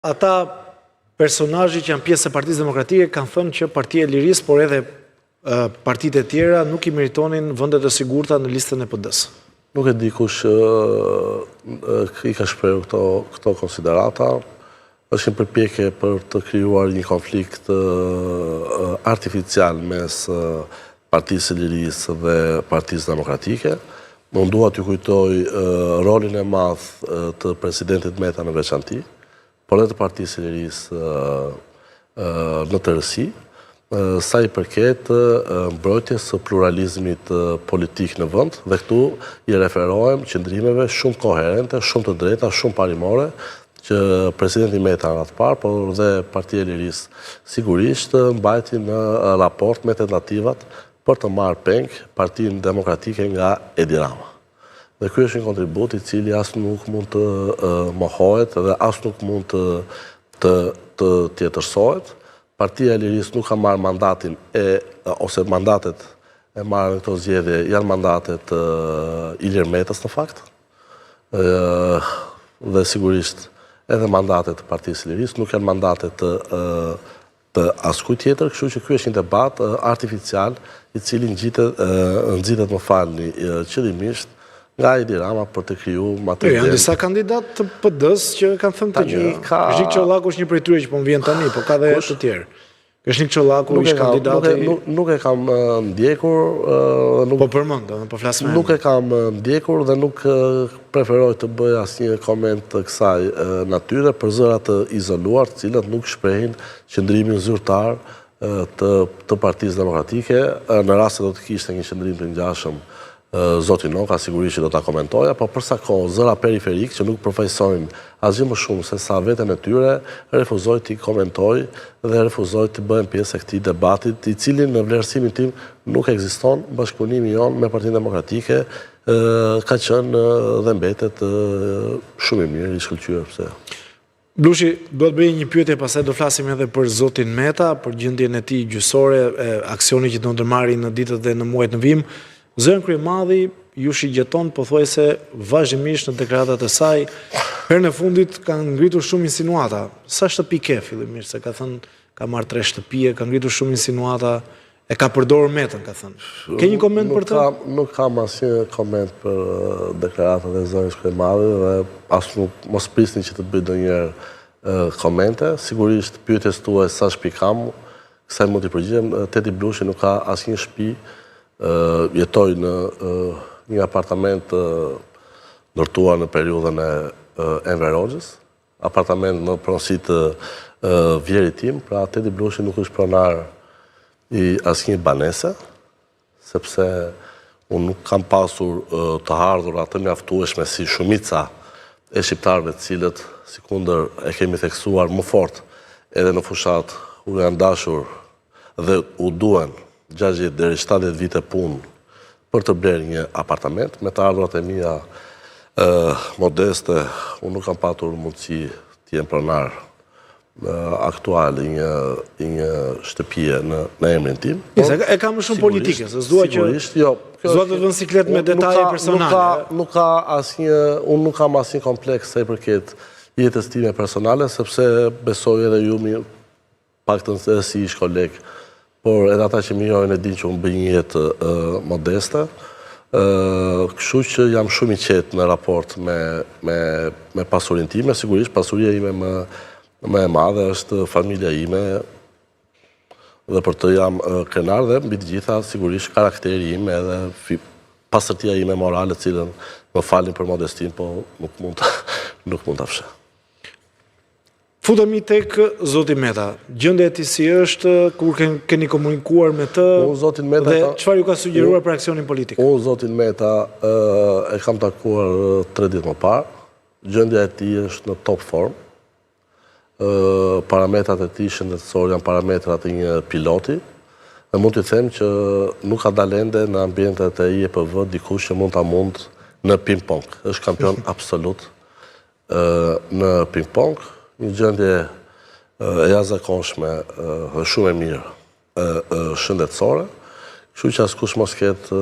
Ata personazhe që janë pjesë e Partisë Demokratike kanë thënë që Partia e Lirisë, por edhe partitë e tjera nuk i meritonin vendet e sigurta në listën e PD-së. Nuk e di kush i ka shprehur këto këto konsiderata. Është një përpjekje për të krijuar një konflikt artificial mes Partisë së Lirisë dhe Partisë Demokratike. Unë dua t'ju kujtoj rolin e madh të presidentit Meta në veçanti, por edhe të Partisë së Lirisë në tërësi, sa i përket mbrojtjes së pluralizmit politik në vend dhe këtu i referohem qëndrimeve shumë koherente, shumë të drejta, shumë parimore që presidenti Meta në radhë të parë, por dhe Partia e Lirisë sigurisht mbajti në raport me tentativat për të marrë peng Partinë Demokratike nga Edi Rama. Dhe ky është një kontribut i cili as nuk mund të mohohet dhe as nuk mund të të të tjetërsohet. Partia e Lirisë nuk ka marrë mandatin e ose mandatet e marra në këto zgjedhje janë mandate të Ilir Metës në fakt. Dhe sigurisht edhe mandate të Partisë së Lirisë nuk janë mandate të të askujt tjetër, kështu që ky është një debat artificial i cili ngjitet nxitet më falni qëllimisht nga Edi Rama për të kriju ma të Janë disa kandidatë të PD-së që kanë thënë këtë gjë. Ka... Kreshnik Çollaku është një prej tyre që po më vjen tani, po ka dhe të tjerë. Kreshnik Çollaku ish kandidati nuk, nuk e kam ndjekur dhe nuk Po përmend, do po flas me. Nuk e kam ndjekur dhe nuk preferoj të bëj asnjë koment të kësaj natyre për zëra të izoluar, të cilët nuk shprehin qëndrimin zyrtar të të Partisë Demokratike. Në rast se do të kishte një qëndrim të ngjashëm Zoti Noka, sigurisht që do ta komentoja, por për sa kohë zëra periferikë që nuk përfaqësojnë asgjë më shumë se sa veten e tyre, refuzoj t'i komentoj dhe refuzoj të bëhem pjesë e këtij debati, i cili në vlerësimin tim nuk ekziston, bashkëpunimi jonë me Partinë Demokratike ka qenë dhe mbetet shumë i mirë, i shkëlqyer, pse jo. Blushi, dua të bëj një pyetje, pastaj do flasim edhe për zotin Meta, për gjendjen e tij gjyqësore, aksioni që do ndërmarrë në ditët dhe në muajt në vijim. Zonja Kryemadhi ju shigjeton pothuajse vazhdimisht në deklaratat e saj. Herën e fundit ka ngritur shumë insinuata. Sa shtëpi ke fillimisht, se ka thënë ka marrë tre shtëpi, ka ngritur shumë insinuata E ka përdorur Metën, ka thënë. Ke një koment për të? Nuk kam asnjë koment për deklaratat e zonjës Kryemadhi dhe as nuk mos prisni që të bëj ndonjëherë komente. Sigurisht pyetjes tuaj sa shtëpi kam, kësaj mund t'i përgjigjem, Tedi Blushi nuk ka asnjë shtëpi, jetoj në një apartament ndërtuar në periudhën e Enver Hoxhës. Apartament në pronësi të vjehrrit tim, pra Tedi Blushi nuk është pronar i asnjë banese, sepse unë nuk kam pasur të ardhura të mjaftueshme si shumica e shqiptarëve të cilët, sikundër e kemi theksuar më fort edhe në fushatë, u janë dashur dhe u duhen 60 deri 70 vite punë për të blerë një apartament. Me të ardhurat e mia modeste, unë nuk kam patur mundësi të jem pronar aktual i një i një shtëpie në në emrin tim. Por, e kam më shumë politike, se s'dua që sigurisht, jo, s'dua të vë në siklet me detaje personale. Nuk ka nuk ka asnjë, unë nuk kam asnjë kompleks sa i përket jetës time personale, sepse besoj edhe ju mi paktën edhe si ish koleg, por edhe ata që më njohin e dinë që unë bëj një jetë modeste. Kështu që jam shumë i qetë në raport me me me pasurinë time, sigurisht pasuria ime më më e madhe është familja ime dhe për të jam krenar dhe mbi të gjitha sigurisht karakteri im edhe pastërtia ime morale, të cilën më falni për modestinë, po nuk mund ta nuk mund ta fsheh. Futemi tek zoti Meta. Gjendja e tij si është, kur keni komunikuar me të Unë zotin Meta dhe çfarë ju ka sugjeruar për aksionin politik? Unë zotin Meta e kam takuar 3 ditë më parë. Gjendja e tij është në top formë. Parametrat e tij shëndetësorë janë parametrat e një piloti. Dhe mund t'ju them që nuk ka dalë ende në ambientet e IEPV dikush që mund ta mund në ping-pong. Është kampion absolut Në ping-pong, një gjendje e jashtëzakonshme dhe shumë e mirë shëndetësore, kështu që askush mos ketë.